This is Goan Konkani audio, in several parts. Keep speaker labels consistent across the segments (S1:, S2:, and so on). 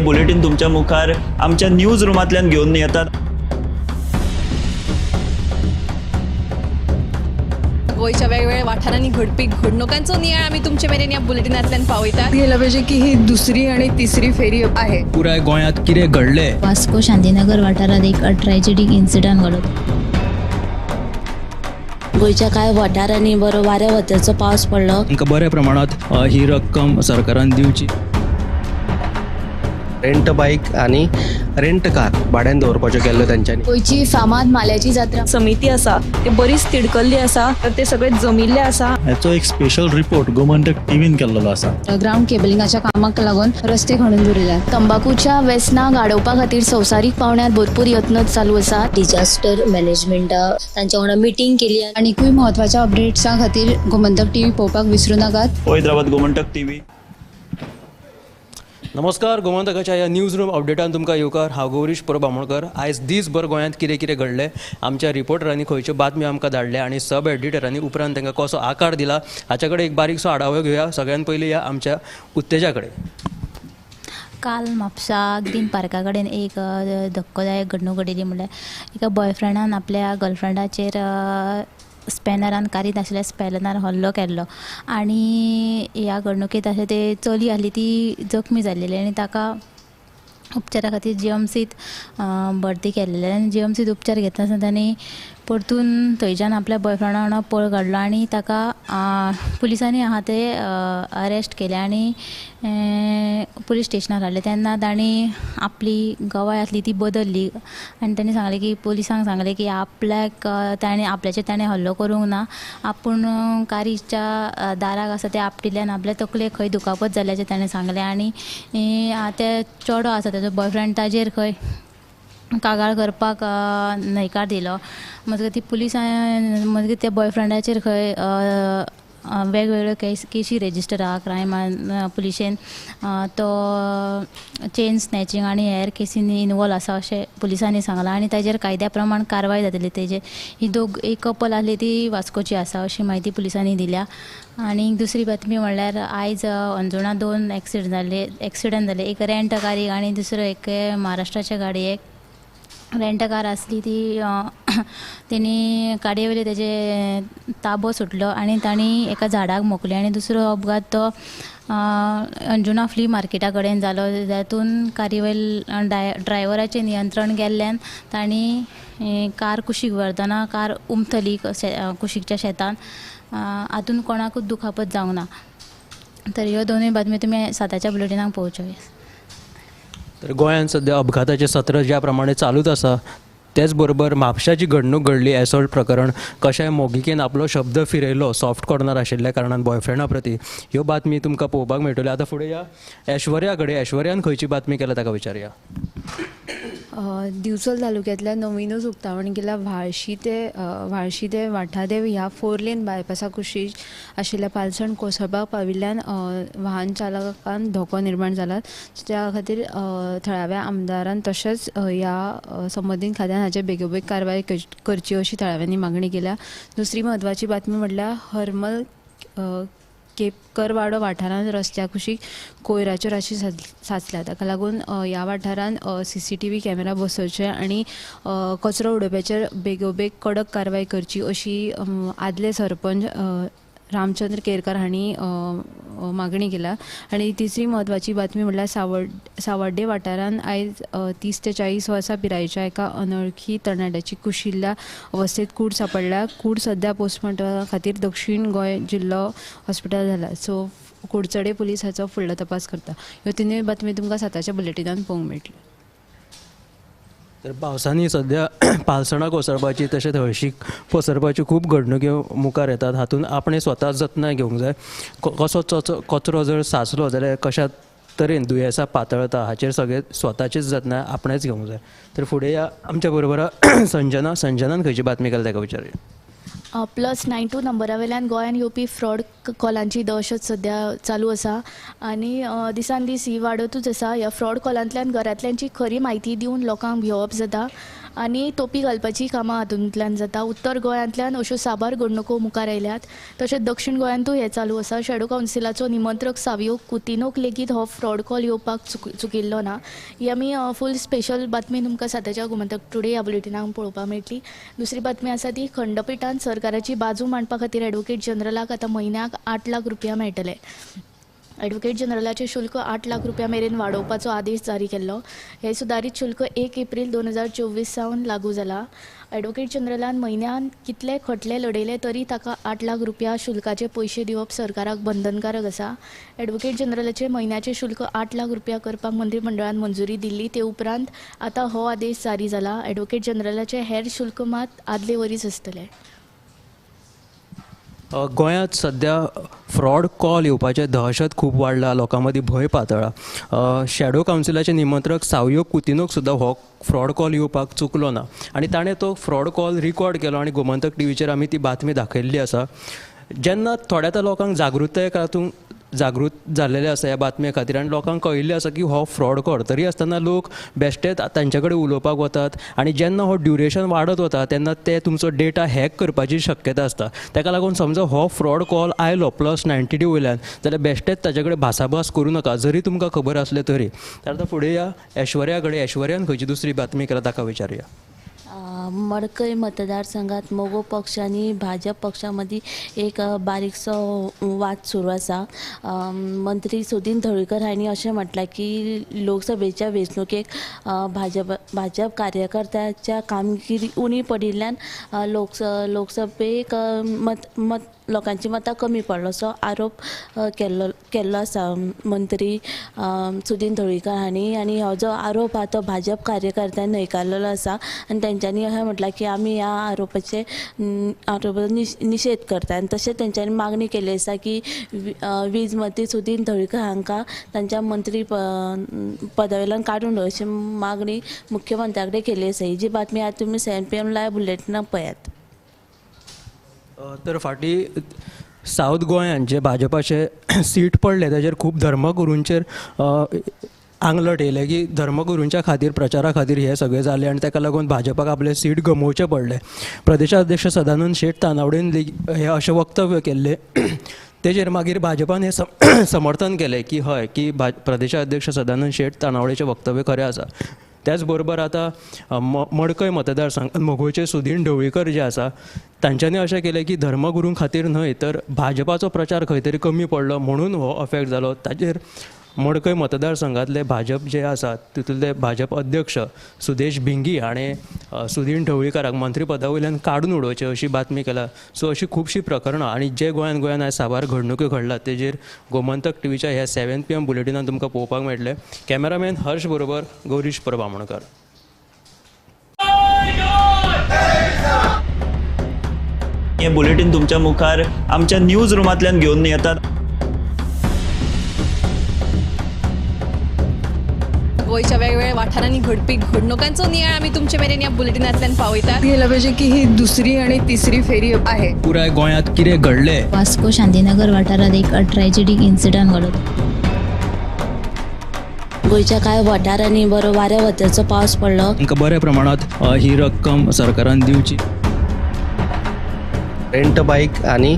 S1: हें बुलेटीन तुमच्या मुखार आमच्या न्यूज रुमांतल्यान घेवन येतात.
S2: गोंयच्या वेगवेगळ्या वाठारांनी घडपी घडणुकांचो नियाळ आमी तुमचे मेरेन ह्या बुलेटिनांतल्यान पावयतात.
S3: गेला पाहिजे की ही दुसरी आणि तिसरी फेरी आहे.
S4: पुराय गोंयांत कितें घडलें.
S5: वास्को शांतीनगर वाठारांत एक ट्रॅजेडीक इन्सिडंट घडलो.
S6: गोंयच्या कांय वाठारांनी बरो वाऱ्या वताचो पावस पडलो.
S4: तांकां बऱ्या प्रमाणांत ही रक्कम सरकारान दिवची.
S7: रेंट बायक आनी रेंट कार भाड्यान दवरपाच्यो केल्ल्यो तेंच्यांनी.
S6: गोंयची फामाद माल्याची जात्रा
S8: समिती आसा ते बरीच तिडकल्ली आसा, तर ते सगळे जमिल्ले आसा.
S9: हाचो एक स्पेशल रिपोर्ट गोमंतक टीव्हीन केल्लो आसा.
S3: ग्राउंड केबलिंगाच्या कामाक लागून रस्ते खणून दवरिल्यात.
S6: तंबाखूच्या वेसनाक आडोवपा खातीर संवसारीक पावंड्यार भरपूर यत्न चालू आसा. डिजास्टर मॅनेजमेंटा तांच्या वांगडा मिटींग केली.
S3: आनीकूय म्हत्वाच्या अपडेट्सां खातीर गोमंतक टीव्ही पळोवपाक विसरू नाकात.
S1: पळयत रावात गोमंतक टीव्ही.
S4: नमस्कार, गोमंतकाच्या ह्या न्यूज रूम अपडेटान तुमकां येवकार. हांव गौरीश परब आमोणकर. आयज दीसभर गोंयांत कितें कितें घडलें, आमच्या रिपोर्टरांनी खंयच्यो बातम्यो आमकां धाडल्या आनी सब एडिटरांनी उपरांत तांकां कसो आकार दिला हाच्या कडेन एक बारीकसो आढावो घेवया. सगळ्यान पयलीं ह्या आमच्या उत्तेजा कडेन.
S5: काल म्हापसा ग्रीन पार्का कडेन एक धक्कोदायक घडणूक घडिल्ली. म्हणल्यार एका बॉयफ्रेंडान आपल्या गर्लफ्रेंडाचेर स्पॅनरान कारीत आशिल्ल्या स्पॅनरान हल्लो केल्लो आनी ह्या घडणुकेंत अशें ते चली आसली ती जखमी जाल्लेली आनी ताका उपचारा खातीर जीएमसीत भरती केल्लेली आनी जीएमसीत उपचार घेतना तांणी परतून थंयच्यान आपल्या बॉयफ्रेंडा वांगडा पळ काडलो आनी ताका पुलिसांनी आहा ते अरेस्ट केले आनी पुलीस स्टेशनार हाडले. तेन्ना तांणी आपली गवाय आसली ती बदलली आनी तांणी सांगलें की पुलिसांक सांगलें की आपल्याक ताणें आपल्याचेर ताणें हल्लो करूंक ना, आपूण कारीच्या दाराक आसा ते आपटिल्ल्यान आपल्या तकलेक खंय दुखापत जाल्ल्याचें ताणें सांगलें आनी ते चेडो आसा ताजो बॉयफ्रेंड ताजेर खंय कागाळ करपाक न्हयकार दिलो. मजगतीं पुलिसां मजगतीं त्या बॉयफ्रेंडाचेर खंय वेगवेगळ्यो केशी रेजिस्टर आहा क्रायमान पुलिशेन तो चेन स्नॅचिंग आनी हेर केसींनी इनवॉल्व आसा अशें पुलिसांनी सांगलां आनी ताजेर कायद्या प्रमाण कारवाय जातली. तेजेर ही दोग एक कपल आसली ती वास्कोची आसा अशी म्हायती पुलिसांनी दिल्या. आनी दुसरी बातमी म्हणल्यार आयज अंजुणा 2 एक्सिडंट जाले. एक रेंट गाडी आनी दुसरो एक महाराष्ट्राच्या गाडयेक. रेंट कार आसली ती तेणी गाडये वयले तेजे ताबो सुटलो आनी तांणी एका झाडाक मोखले आनी दुसरो अपघात तो अंजुणा फ्ली मार्केटा कडेन जालो. जातून कारी वयल ड्रायव्हराचें नियंत्रण गेल्ल्यान तांणी कार कुशीक व्हरतना कार उमथली कुशीकच्या शेतान. हातून कोणाकूच दुखापत जावंक ना. तर ह्यो दोनूय बातम्यो तुमी 7च्या बुलेटिनाक पळोवच्यो.
S4: तर गोंयांत सद्या अपघाताचें सत्र ज्या प्रमाणे चालूच आसा तेच बरोबर म्हापशाची घडणूक घडली, एसॉल्ट प्रकरण, कशें मोगिकेन आपलो शब्द फिरयलो सॉफ्ट कॉर्नर आशिल्ल्या कारणान बॉयफ्रेंडा प्रती, ह्यो बातमी तुमकां पळोवपाक मेळटल्यो. आतां फुडें या ऐश्वर्या कडेन. ऐश्वर्यान खंयची बातमी केल्या ताका विचारया.
S3: दिवचल तालुक्यांतल्या नवीनूच उक्तावण केल्या व्हाळशी ते वाठादेव ह्या 4 लेन बायपासा कुशीक आशिल्ल्या पालसण कोसळपाक पाविल्ल्यान वाहन चालकांक धोको निर्माण जाला. त्या खातीर थळाव्या आमदारान तशेंच ह्या संबंदीत खात्यान हाचेर बेगोबेग कारवाय करची अशी थळाव्यांनी मागणी केल्या. दुसरी म्हत्वाची बातमी म्हटल्यार हरमल केपकरवाडो वाठारांत रस्त्या कुशीक कोयराच्यो राशी साचल्या. ताका लागून ह्या वाठारांत CCTV camera बसोवचे आनी कचरो उडोवपाचेर बेगोबेग कडक कारवाय करची अशी आदले सरपंच रामचंद्र केरकर हांणी मागणी केल्या. आनी तिसरी म्हत्वाची बातमी म्हटल्यार सावड्डे वाठारांत आयज 30 ते 40 वर्सां पिरायेच्या एका अनवळखी तरणाट्याची कुशिल्ल्या अवस्थेत कूड सांपडल्या. कूड सद्या पोस्टमॉर्टमा खातीर दक्षीण गोंय जिल्लो हॉस्पिटल जाला. सो कुडचडे पुलीस हाचो फुडलो तपास करता. ह्यो तिनूय बातमी तुमकां 7च्या बुलेटिनान पळोवंक मेळटल्यो.
S4: तर पावसांनी सद्या पालसणां कोसळपाची तशेंच हळशीक कोसळपाच्यो खूब घडणुक्यो मुखार येतात. हातूंत आपणें स्वता जतनाय घेवंक जाय. कसो कचरो जर साचलो जाल्यार कशा तरेन दुयेंसां पातळता हाचेर सगळें स्वताचीच जतनाय आपणेंच घेवंक जाय. तर फुडें या आमच्या बरोबर संजना. संजनान खंयची बातमी केल्या ताका विचारया.
S6: +92 नंबरा वयल्यान गोंयान येवपी फ्रॉड कॉलांची दहशत सद्या चालू आसा आनी दिसान दीस ही वाडतूच आसा. ह्या फ्रॉड कॉलांतल्यान घरांतल्यांची खरी म्हायती दिवन लोकांक भियोवप जाता
S3: आनी तोपी घालपाची कामां हातूंतल्यान जाता. उत्तर गोंयांतल्यान अश्यो साबार घडणुको मुखार आयल्यात. तशेंच दक्षिण गोंयांतूय हें चालू आसा. शॅडो कावन्सिलाचो निमंत्रक सावियो कुतिनोक लेगीत हो फ्रॉड कॉल येवपाक चुकिल्लो ना. ही आमी फूल स्पेशल बातमी तुमकां सद्याच्या गोमंतक टुडे ह्या बुलेटिनाक पळोवपाक मेळटली. दुसरी बातमी आसा ती खंडपिठान सरकाराची बाजू मांडपा खातीर एडवोकेट जनरलाक आतां म्हयन्याक 8 लाख रुपया मेळटले. एडवोकेट जनरलाचें शुल्क 8 लाख रुपया मेरेन वाडोवपाचो आदेश जारी केल्लो. हें सुदारीत शुल्क 1 एप्रील 2024 सावन लागू जाला. एडवोकेट जनरलान म्हयन्यान कितले खटले लडयले तरी ताका 8 लाख रुपया शुल्काचे पयशे दिवप सरकाराक बंधनकारक आसा. एडवोकेट जनरलाचे म्हयन्याचे शुल्क 8 लाख रुपया करपाक मंत्रीमंडळान मंजुरी दिल्ली. ते उपरांत आतां हो आदेश जारी जाला. एडवोकेट जनरलाचे हेर शुल्क मात आदले वरीच आसतले.
S4: गोंयांत सद्या फ्रॉड कॉल येवपाचें दहशत खूब वाडला, लोकां मदीं भंय पातळ्ळा. शॅडो कावन्सिलाचे निमंत्रक सावियो कुतिनोक सुद्दां हो फ्रॉड कॉल येवपाक चुकलो ना आनी ताणें तो फ्रॉड कॉल रिकॉर्ड केलो आनी गोमंतक टीव्हीचेर आमी ती बातमी दाखयल्ली आसा. जेन्ना थोड्या त्या लोकांक जागृताय जागृत जाल्लेले आसा ह्या बातमे खातीर आनी लोकांक कळिल्लें आसा की हो फ्रॉड कॉल, तरी आसतना लोक बेश्टेच तांचे कडेन उलोवपाक वतात आनी जेन्ना हो ड्युरेशन वाडत वता तेन्ना ते तुमचो डेटा हॅक करपाची शक्यता आसता. ताका लागून समजा हो फ्रॉड कॉल आयलो +92 वयल्यान जाल्यार बेश्टेच ताचे कडेन भासाभास करूं नाका, जरी तुमकां खबर आसलें तरी. तर आतां फुडें या ऐश्वर्या कडेन. ऐश्वर्यान खंयची दुसरी बातमी केला ताका विचारुया.
S10: मडकय मतदारसंघात मगो पक्ष आनी भाजप पक्षा मदीं एक बारीकसो वाद सुरू आसा. मंत्री सुदीन ढवळीकर हांणी अशें म्हटलां की लोकसभेच्या वेंचणुकेक भाजप कार्यकर्त्याच्या कामगिरी उणी पडिल्ल्यान लोकसभेक मत लोकांची मतां कमी पडलो असो आरोप केल्लो आसा मंत्री सुदीन ढवळीकर हांणी. आनी हो जो आरोप आहा तो भाजप कार्यकर्त्यांनी न्हयकारलेलो आसा आनी तेंच्यांनी अशें म्हटलां की आमी ह्या आरोपाचे निशेध करता. आनी तशेंच तेंच्यांनी मागणी केल्ली आसा की वीज मंत्री सुदीन ढवळीकर हांकां तांच्या मंत्री पदा वयल्यान काडून उडोवची अशी मागणी मुख्यमंत्र्या कडेन केल्ली आसा. ही जी बातमी आतां तुमी 7 PM live बुलेटिनाक पळयात.
S4: तर फाटीं सावथ गोंयांत जे भाजपाचे सीट पडले ताजेर खूब धर्मगुरूंचेर आंगलट येयलें की धर्मगुरूंच्या खातीर प्रचारा खातीर हे सगळें जालें आनी ताका लागून भाजपाक आपलें सीट गमोवचें पडलें. प्रदेशाध्यक्ष सदानंद शेट तानावडेन हे अशें वक्तव्य केल्लें तेजेर मागीर भाजपान हें समर्थन केलें की हय की प्रदेशाध्यक्ष सदानंद शेट तानावडेचें वक्तव्य खरें आसा. त्याच बरोबर आतां मडकय मतदारसंघात मगोचे सुदीन ढवळीकर जे आसा तांच्यांनी अशें केलें की धर्मगुरूं खातीर न्हय तर भाजपाचो प्रचार खंय तरी कमी पडलो म्हणून हो अफेक्ट जालो. ताजेर मडकय मतदारसंघातले भाजप जे आसा तितूंतले भाजप अध्यक्ष सुदेश भिंगी हाणें सुदीन ढवळीकराक मंत्रीपदा वयल्यान काडून उडोवचें अशी बातमी केला. सो अशी खुबशीं प्रकरणां आनी जे गोंयांत आयज साबार घडणुक्यो घडल्यात तेजेर गोमंतक टीव्हीच्या ह्या 7 PM बुलेटिनान तुमकां पळोवपाक मेळटलें. कॅमेरामॅन हर्ष बरोबर गौरीश परब आमोणकर.
S1: हें बुलेटीन तुमच्या मुखार आमच्या न्यूज रुमांतल्यान घेवन येतात.
S2: गोंयच्या वेगवेगळ्या वाठारांनी घडपी घडणुकांचो नियाळ आमी तुमचे मेरेन ह्या बुलेटिनांतल्यान पावयतात.
S11: गेला पाहिजे की ही दुसरी आणि तिसरी फेरी आहे.
S4: पुराय गोंयांत कितें घडलें.
S5: वास्को शांतीनगर वाठारांत एक ट्रॅजेडीक इन्सिडंट घडलो. गोंयच्या कांय वाठारांनी बरो वाऱ्या वताचो पावस पडलो.
S4: तांकां बऱ्या प्रमाणांत ही रक्कम सरकारान दिवची.
S7: रेंट बायक आनी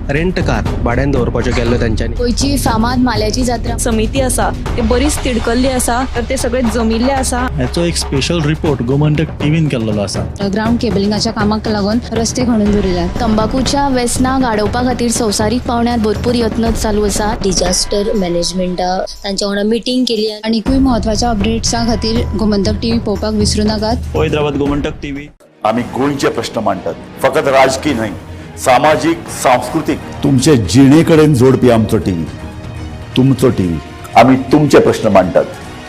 S7: रेंट कार भाड्यान दवरपाच्यो केल्ल्यो तेंच्यांनी.
S6: गोंयची फामाद माल्याची जात्रा
S8: समिती आसा ते बरीच तिडकल्ली आसा, तर ते सगळे जमिल्ले आसा.
S9: हाचो एक स्पेशल रिपोर्ट गोमंतक टीव्हीन केल्लो आसा.
S11: ग्रावंड केबलिंगाच्या कामाक लागून रस्ते खणून दवरिल्यात.
S6: तंबाकूच्या व्यसनाक आडोवपा खातीर संवसारीक पावंड्यार भरपूर यत्न चालू आसा. डिजास्टर मॅनेजमेंटा तांच्या वांगडा मिटींग केली.
S11: आनीकूय म्हत्वाच्या अपडेट्सां खातीर गोमंतक टीव्ही पळोवपाक विसरू नाकात.
S1: पळयत रावात गोमंतक टीव्ही.
S12: आमी गोंयचे प्रश्न मांडटात, फकत राजकीय न्हय, सामाजीक, सांस्कृतीक. तुमचे जिणे कडेन जोडपी आमचो टीव्ही, तुमचो टीव्ही. आमी तुमचे प्रश्न मांडटात,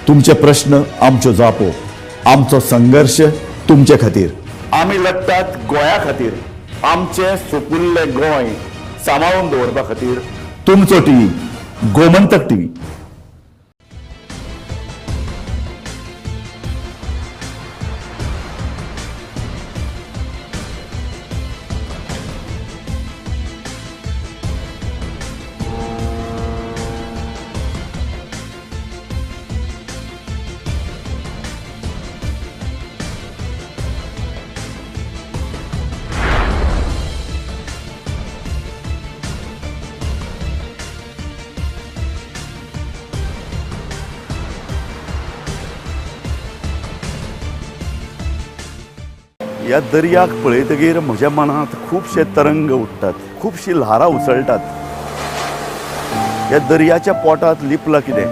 S12: तुमचे प्रश्न आमच्यो जापो, आमचो संघर्श तुमचे खातीर. आमी लढटात गोंया खातीर, आमचें सुपुल्लें गोंय सांबाळून दवरपा खातीर. तुमचो टीव्ही, गोमंतक टीव्ही. ह्या दर्याक पळयतगीर म्हज्या मनांत खुबशे तरंग उठ्ठात, खुबशीं ल्हारां उसळटात. ह्या दर्याच्या पोटांत लिपलां कितें?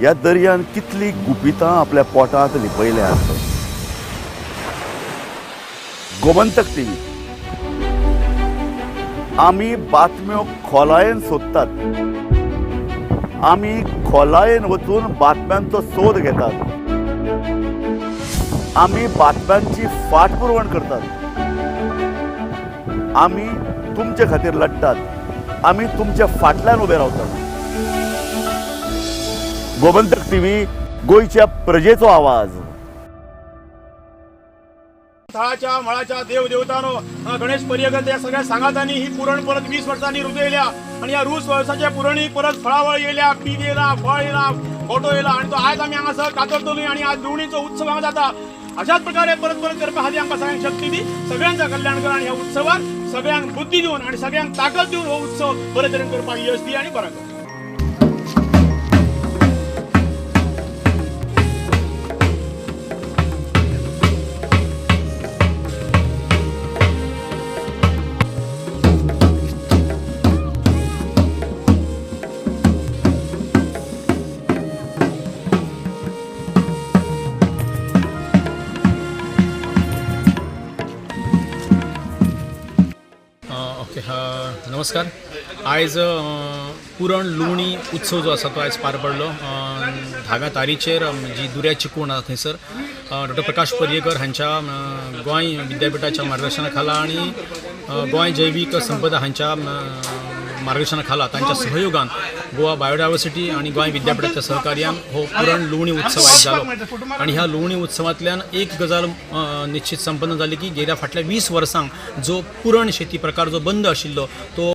S12: ह्या दर्यान कितलीं गुपितां आपल्या पोटांत लिपयल्यांत. गोमंतक टीव्ही, आमी बातम्यो खोलायेन सोदतात, आमी खोलायेन वचून बातम्यांचो सोद घेतात, आमी बातम्यांची फाटपुरवण करतात, आमी तुमचे खातीर लडटात, आमी तुमच्या फाटल्यान उबे रावतात. गोमंतक टीव्ही, गोंयच्या प्रजेचो आवाज.
S13: थळाच्या मळाच्या देव देवतानो, गणेश पर्येकर या सगळ्या सांगातांनी ही पुरण परत 20 वर्सांनी ऋतू येयल्या आनी ह्या 20 वर्साच्या पुरणी परत फळावळ येयल्या, पीक येयला, फळ येयला, गोटो येयला आनी तो आयज आमी हांगासर कातरतली आनी आज लुवणीचो उत्सव हांगा जाता. अशाच प्रकारे परत परत करपा खातीर आमकां सगळ्यांक शक्ती दी, सगळ्यांचा कल्याण कर आनी ह्या उत्सवाक सगळ्यांक बुद्धी दिवन आनी सगळ्यांक ताकद दिवन हो उत्सव बरे तरेन करपाक यश दी आनी बरो कर.
S14: ओके, नमस्कार. आयज पुरण लुवणी उत्सव जो आसा तो आयज पार पडलो. 10व्या तारीचेर जी दुऱ्याची कोण आसा थंयसर डॉक्टर प्रकाश पर्येकर हांच्या गोंय विद्यापिठाच्या मार्गदर्शना खाला आनी गोंय जैवीक संपदा हांच्या मार्गदर्शना खाला तांच्या सहयोगान गोवा बायोडायवर्सिटी आनी गोंय विद्यापिठाच्या सहकार्यान हो पुरण लुवणी उत्सव आयज जालो. आनी ह्या लुवणी उत्सवांतल्यान एक गजाल निश्चित संपन्न जाली की गेल्या फाटल्या 20 वर्सांक जो पुरण शेती प्रकार जो बंद आशिल्लो तो